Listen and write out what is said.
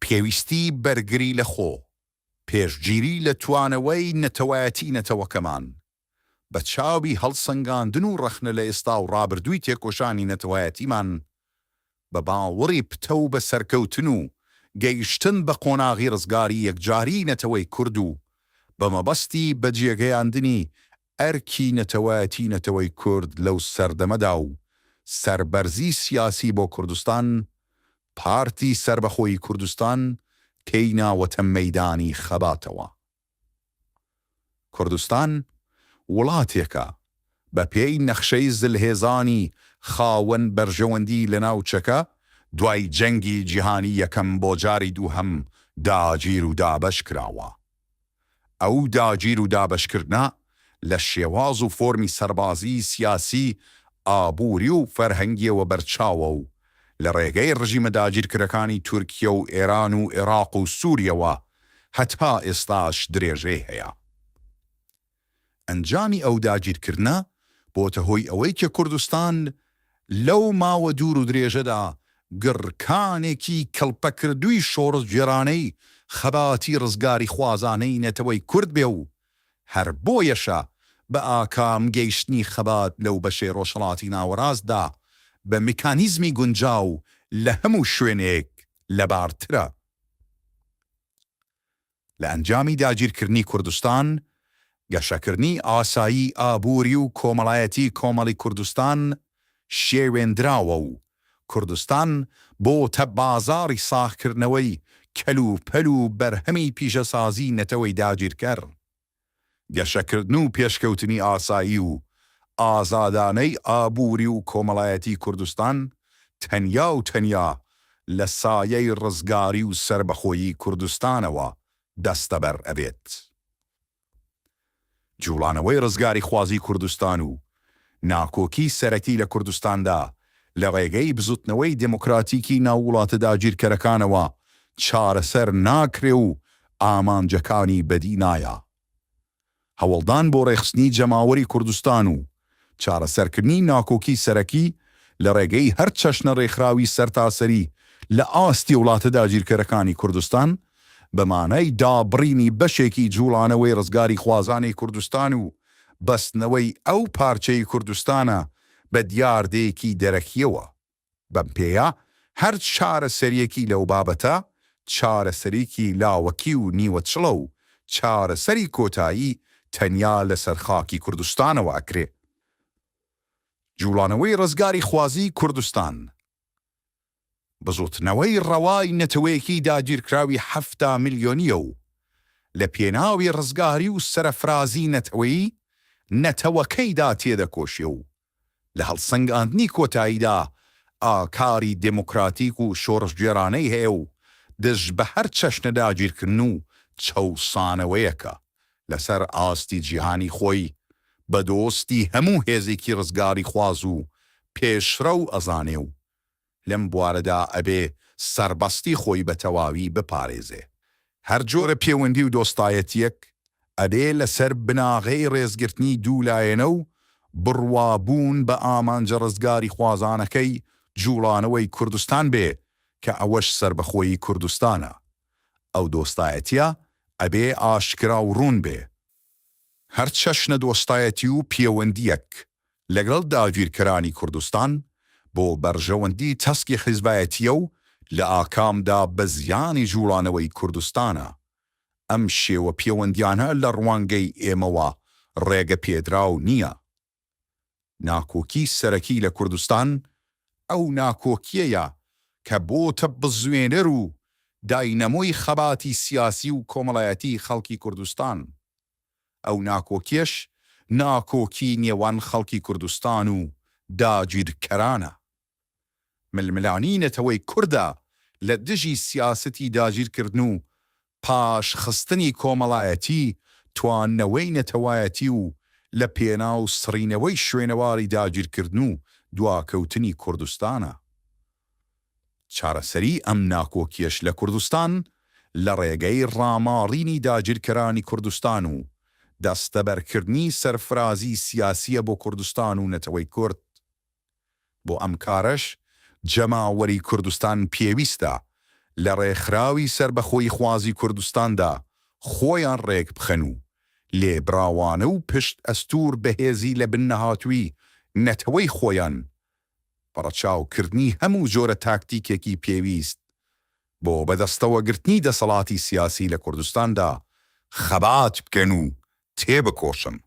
پێویستی بەرگری لە خۆ، پێشگیری لە توانەوەی نەتەوایەتی نەتەوەکەمان، بە چاوی هەڵسەنگاندن و ڕەخنە لە ئێستا و ڕابردووی تێکۆشانی نەتەوایەتیمان، بە باوەڕی پتەو بە سەرکەوتن و گەیشتن بە قۆناغی ڕزگاری یەکجاریی نەتەوەی کورد و بە مەبەستی بەجێگەیاندنی ئەرکی نەتەوایەتی نەتەوەی کورد لەو سەردەمەدا و سەربەرزی سیاسی بۆ کوردستان، پارتی سەربەخۆی کوردستان پێی ناوەتە مەیدانی خەباتەوە. کوردستان وڵاتێکە بە پێی نەخشەی زلهێزانی خاوەن بەرژەوەندی لە ناوچەکە دوای جەنگی جیهانی یەکەم بۆ جاری دووهەم داگیر و دابەش کراوە. ئەو داگیر و دابەشکردنە لە شێواز و فۆرمی سەربازی، سیاسی، ئابووری و فەرهەنگییەوە بەرچاوە و لە ڕێگەی ڕژیمە داگیرکەرەکانی تورکیە و ئێران و ئێراق و سووریەوە هەتا ئێستاش درێژەی هەیە. ئەنجامی ئەو داگیرکردنە بۆتە هۆی ئەوەی کە کوردستان لەو ماوە دوور و درێژەدا گڕکانێکی کڵپەکردووی شۆڕشگێڕانەی خەباتی ڕزگاریخوازانەی نەتەوەی کورد بێ و هەر بۆیەشە بە ئاکام گەیشتنی خەبات لەو بەشەی ڕۆژهەڵاتی ناوەڕاستدا بە مکانیزمی گونجاو لە هەموو شوێنێک لەبارترە. لە ئەنجامی داگیرکردنی کوردستان، گەشەکردنی ئاسایی ئابووری و کۆمەڵایەتی کۆمەڵی کوردستان شێوێندراوە و کوردستان بۆتە بازاڕی ساغکردنەوەی کەلوپەل و بەرهەمی پیشەسازی نەتەوەی داگیرکەر. گەشەکردن و پێشکەوتنی ئاسایی و ئازادانەی ئابووری و کۆمەڵایەتی کوردستان تەنیا و تەنیا لە سایەی ڕزگاری و سەربەخۆیی کوردستانەوە دەستەبەر ئەبێت. جوڵانەوەی ڕزگاریخوازی کوردستان و ناکۆکی سەرەکی لە کوردستاندا لە ڕێگەی بزوتنەوەی دێمۆکراتیکی ناو وڵاتە داگیرکەرەکانەوە چارەسەر ناکرێ و ئامانجەکانی بەدی نایا. هەوڵدان بۆ ڕێکخستنی جەماوەری کوردستان و چارەسەرکردنی ناکۆکی سەرەکی لە ڕێگەی هەر چەشنە ڕێکخراوی سەرتاسەری لە ئاستی وڵاتە داگیرکەرەکانی کوردستان بە مانای دابڕینی بەشێکی جوڵانەوەی ڕزگاریخوازانەی کوردستان و بەستنەوەی ئەو پارچەی کوردستانە بە دیاردەیەکی دەرەکییەوە. بەم پێیە هەر چارەسەرییەکی لەو بابەتە، چارەسەریی لاوەکی و نیوەچڵە و چارەسەری کۆتایی تەنیا لەسەر خاکی کوردستانەوە ئەکرێ. جوڵانەوەی ڕزگاریخوازیی کوردستان، بزوتنەوەی ڕەوای نەتەوەیەکی داگیرکراوی 70 ملیۆنییە و لە پێناوی ڕزگاری و سەرەفرازی نەتەوەیی نەتەوەکەیدا تێدەکۆشێ و لە هەڵسەنگاندنی کۆتاییدا ئاکاری دێمۆکراتیک و شۆڕشگێڕانەی هەیە و دژ بە هەر چەشنە داگیرکردن و چەوسانەوەیەکە لەسەر ئاستی جیهانی خۆی بە دۆستی هەموو هێزێکی ڕزگاریخواز و پێشڕەو ئەزانێ و لەم بوارەدا ئەبێ سەربەستی خۆی بە تەواوی بپارێزێ. هەر جۆرە پێوەندی و دۆستایەتییەک ئەبێ لەسەر بناغەی ڕێزگرتنی دوولایەنە و بڕوا بوون بە ئامانجە ڕزگاریخوازانەکەی جووڵانەوەی کوردستان بێ کە ئەوەش سەربەخۆیی کوردستانە. ئەو دۆستایەتییە ئەبێ ئاشکرا و ڕوون بێ. هەر چەشنە دۆستایەتی و پێوەندییەک لەگەڵ داگیرکەرانی کوردستان بۆ بەرژەوەندی تەسکی حیزبایەتییە و لە ئاکامدا بە زیانی جووڵانەوەی کوردستانە. ئەم شێوە پێوەندیانە لە ڕوانگەی ئێمەوە ڕێگەپێدراو نییە. ناکۆکی سەرەکی لە کوردستان ئەو ناکۆکییەیە کە بۆتە بزوێنەر و داینەمۆی خەباتی سیاسی و کۆمەڵایەتی خەڵکی کوردستان. ئەو ناکۆکیەش ناکۆکی نێوان خەڵکی کوردستان و داگیرکەرانە. ململانی نەتەوەی کوردە لە دژی سیاسەتی داگیرکردن و پاش خستنی کۆمەڵایەتی، توانەوەی نەتەوایەتی و لە پێناو سڕینەوەی شوێنەواری داگیرکردن و دواکەوتنی کوردستانە. چارەسەری ئەم ناکۆکیەش لە کوردستان لە ڕێگەی ڕاماڵینی داگیرکەرانی کوردستان و دەستەبەرکردنی سەرفرازی سیاسیە بۆ کوردستان و نەتەوەی کورد. بۆ ئەم کارەش جەماوەری کوردستان پێویستە. لە ڕێکخراوی سەربەخۆییخوازی کوردستاندا خۆیان ڕێک بخەن و لێبڕاوانە و پشت ئەستوور بە هێزی لە بن نەهاتووی نەتەوەی خۆیان بە ڕەچاو کردنی هەموو جۆرە تاکتیکێکی پێویست بۆ بەدەستەوەگرتنی دەسەڵاتی سیاسی لە کوردستاندا خەبات بکەن و تێبکۆشن.